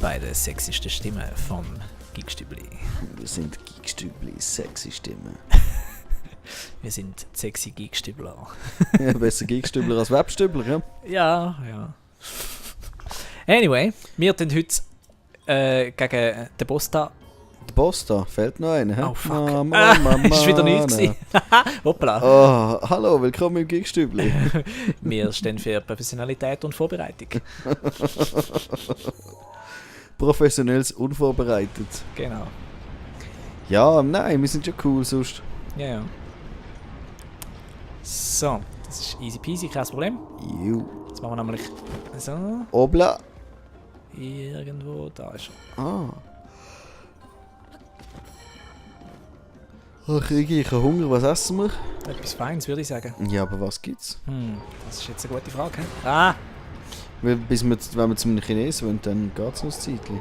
beiden sexiesten Stimmen vom Geekstübli. Wir sind Geekstübli, sexy Stimmen. Wir sind sexy Geekstübler. Ja, besser Geekstübler als Webstübler, ja? Ja. Anyway, wir tun heute gegen den Boss da. Der Boss da, fehlt noch einer, hä? Oh fuck. Ist wieder nichts gewesen. Hoppla. Oh, hallo, willkommen im Geekstübli. Wir stehen für Professionalität und Vorbereitung. Professionelles unvorbereitet. Genau. Ja, nein, wir sind schon cool sonst. Ja. So, das ist easy peasy, kein Problem. Juh. Jetzt machen wir nämlich so. Obla. Irgendwo, da ist er. Ah. Oh, Kriege, ich habe Hunger, was essen wir? Etwas Feines, würde ich sagen. Ja, aber was gibt's? Das ist jetzt eine gute Frage. He? Ah! Weil wenn wir zum Chinesen wollen, dann geht's noch ein Zeitchen.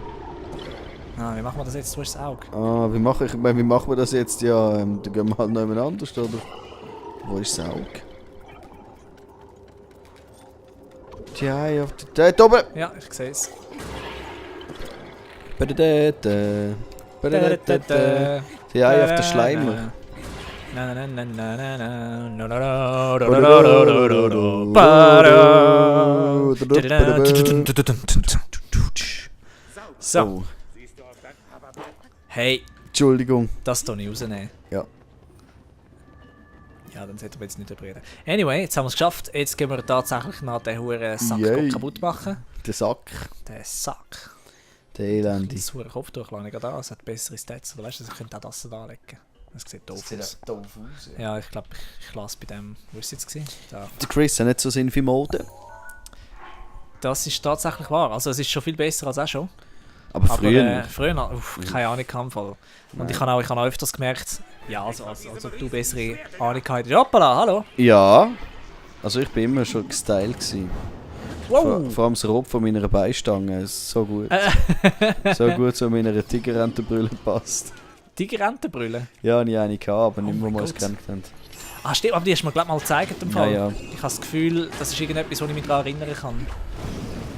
Wie machen wir das jetzt? Du hast das Auge. Ah, wie machen wir das jetzt? Ja, dann gehen wir halt noch jemand anders, oder? Wo ist das Auge? Die Eye of the... Dort oben! Ja, ich sehe es. Die Eye of the Schleimer. So. Oh, Hey, Entschuldigung. das hier nicht rausnehmen. Ja. Ja, dann sollten wir jetzt nicht reden. Anyway, jetzt haben wir es geschafft. Jetzt gehen wir tatsächlich nach den huren Sack Yay. kaputt machen. Der Sack. Der Sack. Der Elende. Das hure Kopftuch lasse ich gerade an. Es hat bessere Stats. Oder weißt du, ich könnte auch das da anlegen. Das sieht doof aus. doof aus. Ja, ich glaube, ich lasse bei dem... Wo ist es jetzt gewesen? Da. Der Chris hat nicht so Sinn für Mode. Das ist tatsächlich wahr. Also es ist schon viel besser als auch schon. Aber früher. Früher, keine Ahnung, im Fall. Und ich habe auch öfters gemerkt, ja, also du bessere Ahnung hattest. Hoppala, hallo! Ja. Also ich bin immer schon gestylt gewesen. Wow! Vor allem das Rot von meiner Beistange. Es ist so gut. So gut, so meiner Tigerentenbrille passt. Tigerentenbrille? Ja, ich eine gehabt, aber nicht mehr, mein wo wir es Gott. kennengelernt haben. Ah stimmt, aber die hast du mir glaube mal gezeigt im Fall. Ja. Ich habe das Gefühl, das ist irgendetwas, wo ich mich daran erinnern kann.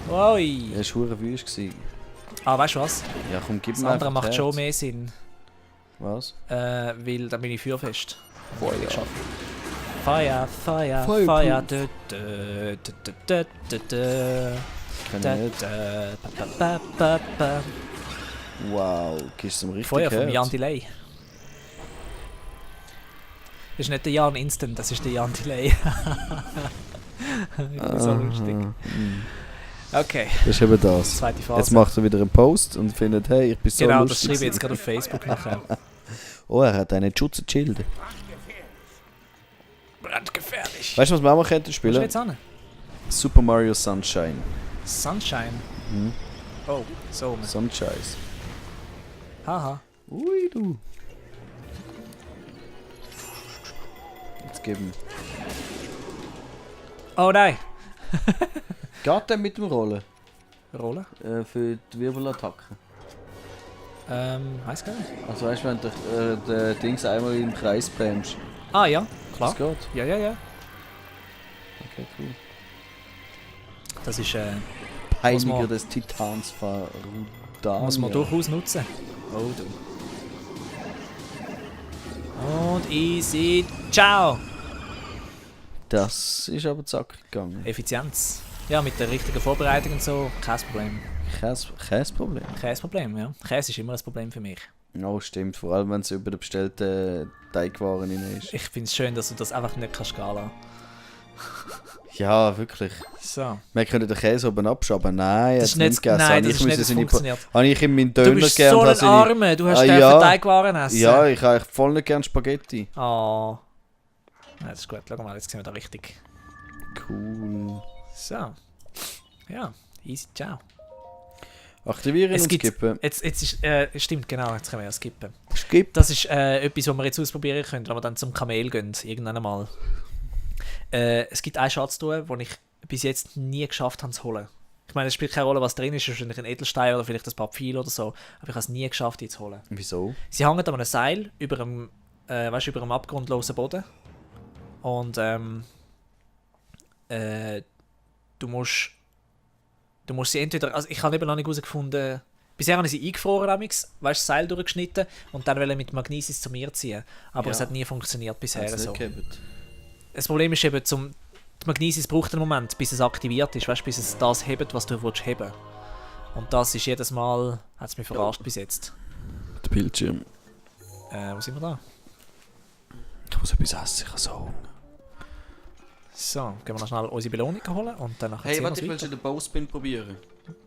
Wow! Er war verdammt wüst gewesen. Ah, weißt du was? Ja, komm, gib Das mir andere einfach macht das schon Herz. mehr Sinn. Was? Weil dann bin ich feuerfest. Feuer. Feuer, Feuer, Feuerproof. Feuer. Kann ich nicht. Wow, gibst du ihm richtig Feuer von Herz? Jan Delay. Das ist nicht der Jan Instant, das ist der Jan Delay. Ich bin so lustig. Okay, Das ist eben das. zweite Phase. Jetzt macht er wieder einen Post und findet, hey, ich bin so genau, das lustig. schreibe ich jetzt gerade auf Facebook nachher. Oh, er hat eine Schutzschilde. Brandgefährlich. Weißt du, was wir auch mal könnten Wo ist spielen? jetzt an? Super Mario Sunshine. Sunshine. Mhm. Oh, so. Sunshine. Haha. Ui, du. Jetzt geben. Oh nein. Geht der mit dem Rollen? Rolle? Für die Wirbelattacke. Weiß gar nicht. Also weißt du, wenn du den Dings einmal im Kreis bremst. Ah ja, klar. Das geht. Ja. Okay, cool. Das ist Peiniger man- des Titans Farudania. muss man durchaus nutzen. Oh du. Und easy. Ciao. Das ist aber zackig gegangen. Effizienz. Ja, mit der richtigen Vorbereitung und so, kein Problem. Kein Problem. Kein Problem, ja. Käse ist immer ein Problem für mich. Oh, stimmt. Vor allem, wenn es über den bestellten Teigwaren rein ist. Ich finde es schön, dass du das einfach nicht kannst gehen lassen. Ja, wirklich. So. Wir können den Käse oben abschaben. Nein, Das ist jetzt nicht, gegessen. nein, Habe das ich ist nicht, müssen das seine- funktioniert. Habe ich in meinen Du Döner bist gegeben so und ein habe Arme, du hast Ah, den ja. Teigwaren essen. Ja, ich habe voll nicht gerne Spaghetti. Oh. Ja, das ist gut, schau mal, jetzt sehen wir da richtig. Cool. So. Ja, easy, ciao. Aktivieren und skippen. Jetzt ist, stimmt, genau, jetzt können wir ja skippen. Skip. Das ist etwas, was wir jetzt ausprobieren können, wenn wir dann zum Kamel gehen, irgendwann einmal. Es gibt einen Schatztruhe, den ich bis jetzt nie geschafft habe zu holen. Ich meine, es spielt keine Rolle, was drin ist, wahrscheinlich ein Edelstein oder vielleicht ein paar Pfeile oder so, aber ich habe es nie geschafft, die zu holen. Wieso? Sie hängen an einem Seil über einem, über einem abgrundlosen Boden und du musst sie entweder, also ich habe eben noch nicht herausgefunden, bisher habe ich sie eingefroren, weißt du, das Seil durchgeschnitten und dann wollte mit Magnesis zu mir ziehen. Aber es hat nie funktioniert bisher so. Das Problem ist eben, die Magnesis braucht einen Moment, bis es aktiviert ist, weißt du, bis es das hebt, was du willst heben. Und das ist jedes Mal, hat es mich verarscht bis jetzt. Der Bildschirm. Wo sind wir da? Ich muss etwas essen, ich habe so Hunger. So, gehen wir noch schnell unsere Belohnung holen und dann nachher Hey, warte, ich will schon den Bowspin probieren.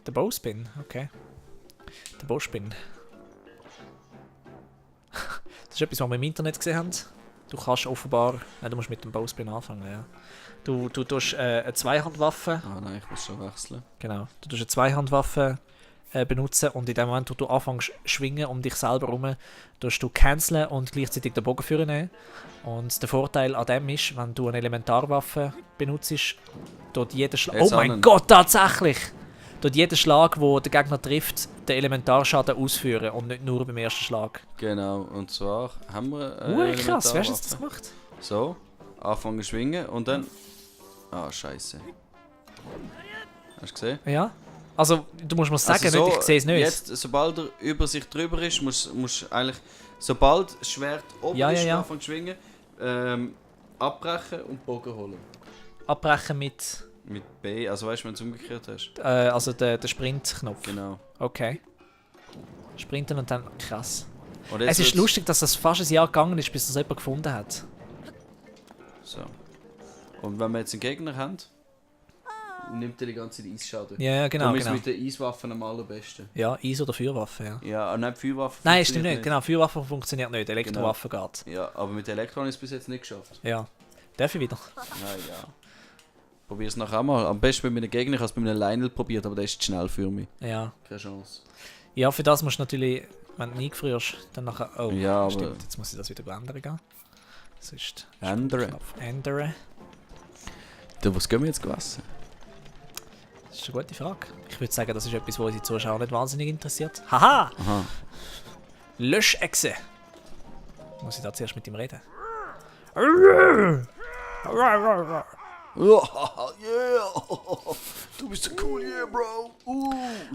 Der Bowspin, okay. Der Bowspin. Das ist etwas, was wir im Internet gesehen haben. Du kannst offenbar... Nein, du musst mit dem Bowspin anfangen, ja. Du tust eine Zweihandwaffe... Ah nein, ich muss schon wechseln. Genau. Du tust eine Zweihandwaffe benutzen und in dem Moment, wo du anfängst schwingen um dich selber herum, tust du canceln und gleichzeitig den Bogen führen nehmen. Und der Vorteil an dem ist, wenn du eine Elementarwaffe benutzt, dort jeder Schlag... Oh mein Gott, tatsächlich! Dort jeder Schlag, wo der Gegner trifft, den Elementarschaden ausführen und nicht nur beim ersten Schlag. Genau, und zwar haben wir krass, wie hast du das gemacht? So, anfangen zu schwingen und dann... Ah, scheiße. Hast du gesehen? Ja. Also, du musst mir sagen, Also so, nicht, ich sehe es nicht. Jetzt, sobald er über sich drüber ist, musst eigentlich... Sobald das Schwert oben ist, anfangen zu schwingen, abbrechen und Bogen holen. Abbrechen mit... Mit B, also weißt du, wenn du es umgekehrt hast? Also der Sprint-Knopf. Genau. Okay. Sprinten und dann... Krass. Und Es ist lustig, dass das fast ein Jahr gegangen ist, bis das jemand gefunden hat. So. Und wenn wir jetzt einen Gegner haben, nimmt er die ganze Zeit Eisschaden. Ja, genau. Darum ist mit den Eiswaffen am allerbesten. Ja, Eis- oder Feuerwaffe, ja. Ja, nein, Feuerwaffen. Nein, stimmt nicht. Genau, Feuerwaffe funktioniert nicht, Elektrowaffe geht. Ja, aber mit Elektro habe ich es bis jetzt nicht geschafft. Ja. Darf ich wieder? Nein, ja. Probier es nachher mal. Am besten mit meinen Gegnern. Ich habe es mit einem Lionel probiert, aber der ist zu schnell für mich. Ja. Keine Chance. Ja, für das musst du natürlich, wenn du eingefrierst, dann nachher... Oh, ja, stimmt. aber... Jetzt muss ich das wieder ändern gehen. Das ist... Ändern? Ändern. Was gehen wir jetzt essen? Das ist eine gute Frage. Ich würde sagen, das ist etwas, was unsere Zuschauer nicht wahnsinnig interessiert. Haha! Aha. Löschechse! Muss ich da zuerst mit ihm reden? Yeah! Du bist so cool, yeah, bro!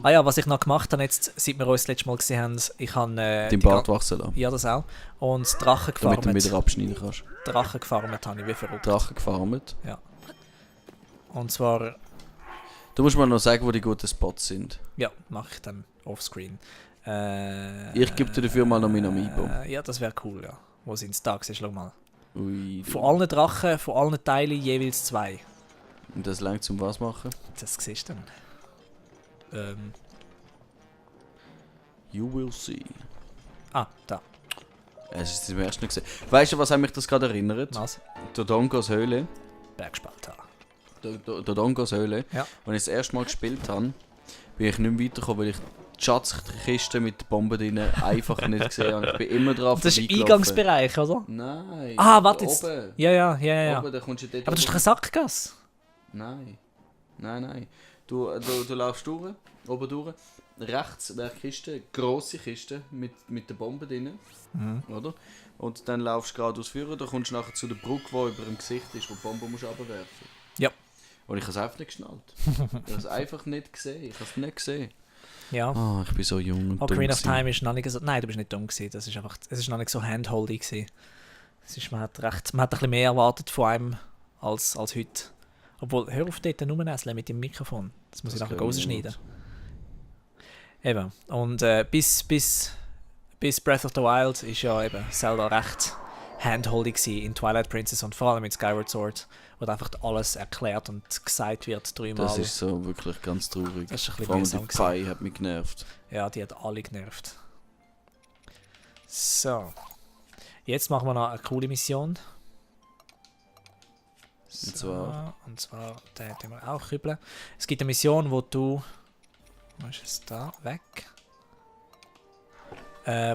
Ah ja, was ich noch gemacht habe, jetzt, seit wir uns das letzte Mal gesehen haben, ich habe... Den Bart wachsen lassen. Ja, das auch. Und Drachen gefarmt. Damit du ihn wieder abschneiden kannst. Drachen gefarmt habe ich, wie verrückt. Drachen gefarmt? Ja. Und zwar... Du musst mal noch sagen, wo die guten Spots sind. Ja, mache ich dann offscreen. Ich gebe dir dafür mal noch mein Amiibo. Ja, das wäre cool, ja. Wo sind es da? Siehst du, schau mal. Ui, von allen Drachen, von allen Teilen jeweils 2. Und das langt zum was machen? Das siehst du dann. You will see. Ah, da. Es ist das erste Mal gesehen. Weißt du, was mich das gerade erinnert? Was? Dodongos Höhle. Bergspalter. Dodongos Höhle. Ja. Als ich das erste Mal gespielt habe, bin ich nicht mehr weitergekommen, weil ich die Schatzkiste mit den Bomben drin einfach nicht gesehen habe. Ich bin immer drauf Das ist Eingangsbereich, oder? Nein. Ah, warte jetzt. Oben. Ja. Oben, da kommst du dort Aber das ist doch eine Sackgasse. Nein. Du laufst durch, oben durch. Rechts wäre eine Kiste, grosse Kiste mit den Bomben drin. Oder? Und dann laufst du geradeaus führen, da kommst du nachher zu der Brücke, die über dem Gesicht ist, wo die Bombe musst runterwerfen. Ja. Und ich habe es einfach nicht geschnallt. Ich habe es einfach nicht gesehen. Ich habe es nicht gesehen. Ja. Ah, ich bin so jung und Ocarina of Time ist noch nicht so... Nein, du bist nicht dumm gewesen. Das ist einfach... Es ist noch nicht so handholdy gewesen. Man hat ein bisschen mehr erwartet von einem als heute. Obwohl, hör auf dort rumnäseln mit dem Mikrofon. Das muss ich nachher rausschneiden. Eben. Und bis Breath of the Wild ist ja eben Zelda recht handholdy gewesen in Twilight Princess und vor allem mit Skyward Sword, wo einfach alles erklärt und gesagt wird dreimal. Das ist so wirklich ganz traurig. Das ist ein bisschen vor allem mühsam die Pfeil hat mich genervt. Ja, die hat alle genervt. So. Jetzt machen wir noch eine coole Mission. So, und zwar, den tun wir auch kübeln. Es gibt eine Mission, wo du... Wo ist es da? Weg.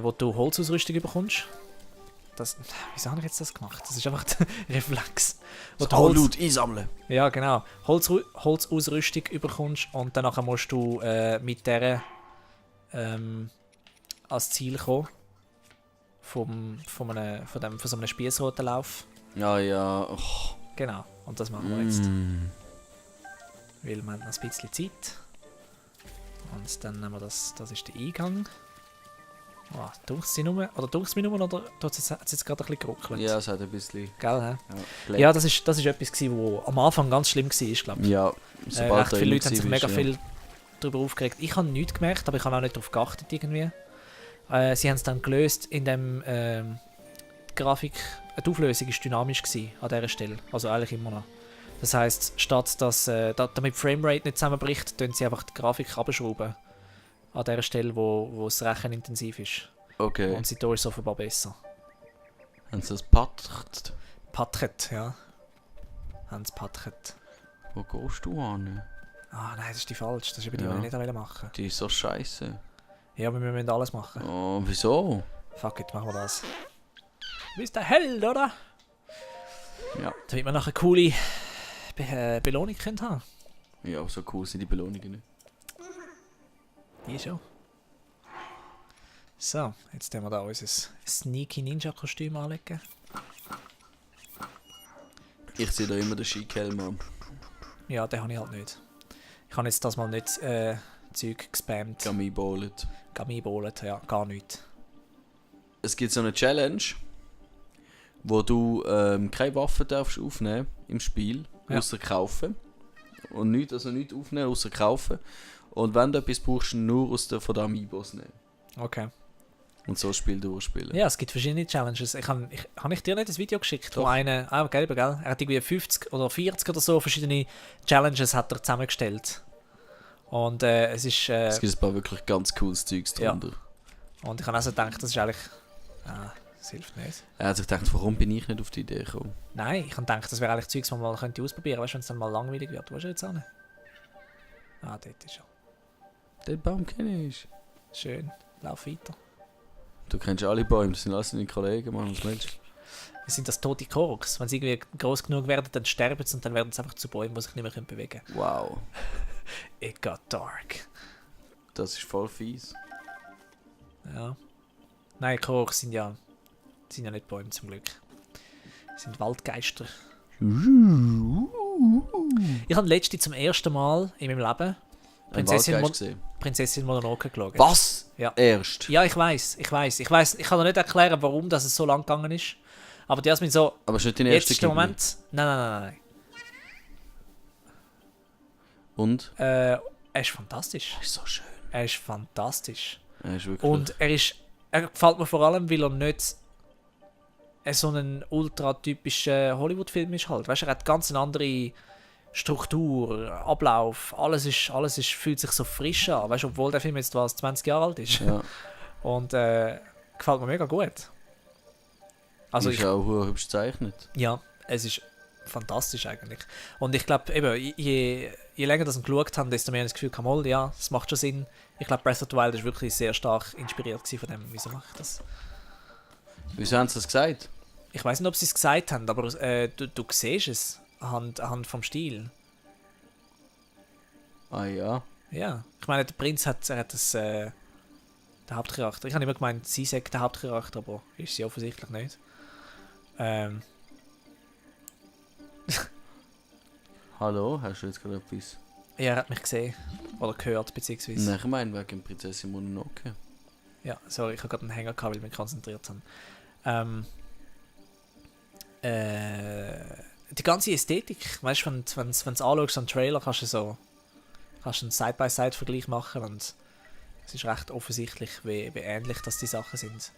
Wo du Holzausrüstung bekommst. Wieso habe ich jetzt das gemacht? Das ist einfach der Reflex. Wo du Loot einsammeln. Ja, genau. Holzausrüstung bekommst und danach musst du mit der ans Ziel kommen. Von so einem Spiessrotenlauf. Ja. Oh. Genau. Und das machen wir jetzt. Weil wir haben noch ein bisschen Zeit. Und dann nehmen wir das ist der Eingang. Oh, taucht es mich nur, oder hat es jetzt gerade ein bisschen geruckelt? Ja, es hat ein bisschen... Gell, hä? Ja, Ja, das ist etwas gewesen, wo am Anfang ganz schlimm war, glaube ich. ja, sobald recht viele Leute haben sich mega ja. viel darüber aufgeregt. Ich habe nichts gemerkt, aber ich habe auch nicht darauf geachtet irgendwie. Sie haben es dann gelöst, indem die Grafik, die Auflösung ist dynamisch gewesen an dieser Stelle, also eigentlich immer noch. Das heisst, statt dass damit die Framerate nicht zusammenbricht, tun sie einfach die Grafik abschrauben an der Stelle, wo das Rechen intensiv ist. Okay. Und seitdem ist es offenbar besser. Haben sie das patcht? Patchet, ja. Haben sie Patchet. Wo gehst du an? Ah nein, das ist die falsch. Das ist eben die, Ja. die ich nicht machen. Die ist so scheiße. Ja, aber wir müssen alles machen. Oh, wieso? Fuck it, machen wir das. Du bist der Held, oder? Ja. Damit wir nachher eine coole Belohnung können haben. Ja, aber so cool sind die Belohnungen nicht. Die schon. So, jetzt haben wir da unser Sneaky Ninja Kostüm anlegen. Ich sehe da immer den Skikelm an. Ja, den habe ich halt nicht. Ich habe jetzt das mal nicht Zeug gespammt. Gummy-Ballet. Gummibollet, ja, gar nicht. Es gibt so eine Challenge, wo du keine Waffen darfst aufnehmen im Spiel, Ja. außer kaufen. Und nichts aufnehmen, außer kaufen. Und wenn du etwas brauchst, nur von den Amiibos nehmen. Okay. Und so das Spiel durchspielen. Ja, es gibt verschiedene Challenges. Habe ich dir nicht das Video geschickt, Doch. wo einer, gell? Er hat irgendwie 50 oder 40 oder so verschiedene Challenges hat er zusammengestellt. Und es ist... Es gibt ein paar wirklich ganz cooles Zeugs drunter. Und ich habe also gedacht, das ist eigentlich... das hilft nicht. Er hat sich gedacht, warum bin ich nicht auf die Idee gekommen? Nein, ich habe gedacht, das wäre eigentlich Zeugs, das man mal könnte ausprobieren könnte, weißt du, wenn es dann mal langweilig wird. Wo ist er jetzt an? Ah, dort ist er. Den Baum kenne ich. Schön. Lauf weiter. Du kennst alle Bäume, das sind alles deine Kollegen, Mann. Was meinst du? Das sind das tote Korks. Wenn sie irgendwie groß genug werden, dann sterben sie und dann werden sie einfach zu Bäumen, die sich nicht mehr bewegen können. Wow, It got dark. das ist voll fies. Ja. Nein, Korks sind ja nicht Bäume zum Glück. Das sind Waldgeister. Ich habe letztens zum ersten Mal in meinem Leben Prinzessin Mononoke geschaut. Was? Ja. Erst? Ja, ich weiß. Ich kann noch nicht erklären, warum das so lang gegangen ist. Aber die Jasmin so, Aber ist nicht dein jetzt erster ist der Ghibli? Moment. Nein. Und? Er ist fantastisch. Er ist so schön. Er ist fantastisch. Er ist wirklich... Und er gefällt mir vor allem, weil er nicht so ein ultra-typischer Hollywood-Film ist halt. Weißt du, er hat ganz eine andere Struktur, Ablauf, alles fühlt sich so frisch an, weißt du, obwohl der Film jetzt 20 Jahre alt ist. Ja. Und gefällt mir mega gut. Also ist auch hübsch gezeichnet. ja, es ist fantastisch eigentlich. Und ich glaube, eben, je länger das geschaut haben, desto mehr habe ich das Gefühl, mal, ja, es macht schon Sinn. Ich glaube, Breath of the Wild ist wirklich sehr stark inspiriert gewesen von dem. Wieso mache ich das? Wieso haben sie das gesagt? Ich weiß nicht, ob sie es gesagt haben, aber du siehst es anhand vom Stil. Ah ja. Ja, ich meine, der Prinz hat der Hauptcharakter. Ich habe immer gemeint, sie sagt der Hauptcharakter, aber ist sie offensichtlich nicht. Hallo, hast du jetzt gerade etwas? Ja, er hat mich gesehen. Oder gehört, beziehungsweise. Nein, ich meine wegen Prinzessin Mononoke. Ja, sorry, ich habe gerade einen Hänger gehabt, weil ich mich konzentriert habe. Die ganze Ästhetik, weißt du, wenn du es anschaust, einen Trailer, kannst du einen Side-by-Side-Vergleich machen und es ist recht offensichtlich, wie ähnlich das die Sachen sind.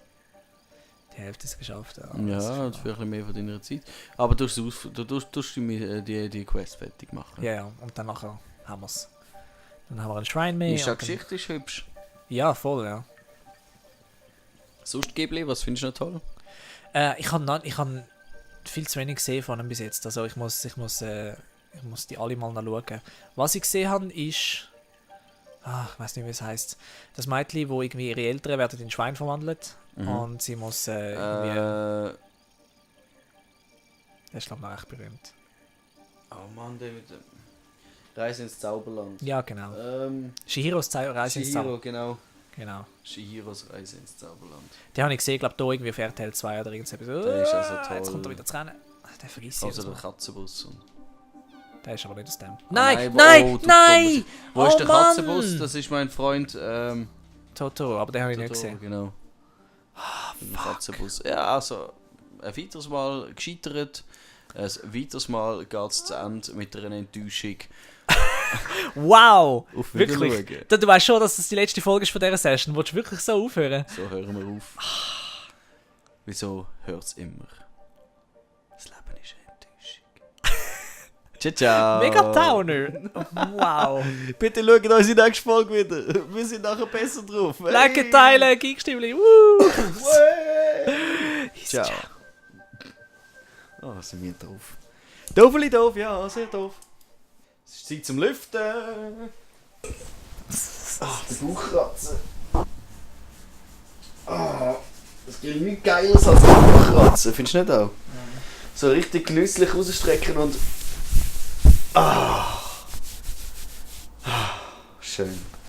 Die Hälfte ist geschafft. Ja, das ist ein bisschen mehr von deiner Zeit. Aber du tust die Quest fertig machen. Ja, und dann nachher haben wir es. Dann haben wir einen Shrine mehr. Die und Geschichte ist hübsch. Ja, voll, ja. Sonst Ghibli, was findest du noch toll? Ich habe viel zu wenig gesehen von ihm bis jetzt. Also ich muss die alle mal schauen. Was ich gesehen habe, ist... ich weiß nicht, wie es heisst. Das Mädchen, wo irgendwie ihre Eltern werden in Schwein verwandelt. Und sie muss irgendwie... Das ist, glaube ich, noch echt berühmt. Oh Mann, David. Reise ins Zauberland. Ja, genau. Shihiros Reise ins Chihiro, Zauberland. genau. Genau. Chihiros Reise ins Zauberland. Die habe ich gesehen, glaube ich, hier irgendwie auf RTL 2 oder irgendwas. Der ist also toll. Jetzt kommt er wieder zu rennen. Den vergiss ich Also jetzt der mal. Katzenbus. Der ist aber nicht aus dem. Nein, Nein! du Nein! Wo ist Oh, der Mann! Katzenbus? Das ist mein Freund. Totoro, aber den habe ich nicht Totoro, gesehen. genau. Ein Katzenbus. Ja, also, ein weiteres Mal gescheitert. Ein weiteres Mal geht es zu Ende mit einer Enttäuschung. Wow! Auf Wirklich? Wiedersehen. Du weißt schon, dass das die letzte Folge ist von dieser Session. Willst du wirklich so aufhören? So hören wir auf. Wieso hört es immer? Das Leben ist eine Enttäuschung. Ciao, ciao. Mega Downer! Wow! Bitte schaut unsere nächste Folge wieder. Wir sind nachher besser drauf. Like, teilen, Geekstimmli! Woo! Ciao. Oh, sind wir doof. Doofeli doof, ja, sehr doof. Es ist Zeit zum Lüften. Der Bauchkratzen. Das gibt nichts Geiles als Bauchkratzen, findest du nicht auch? So richtig genüsslich rausstrecken und... Schön.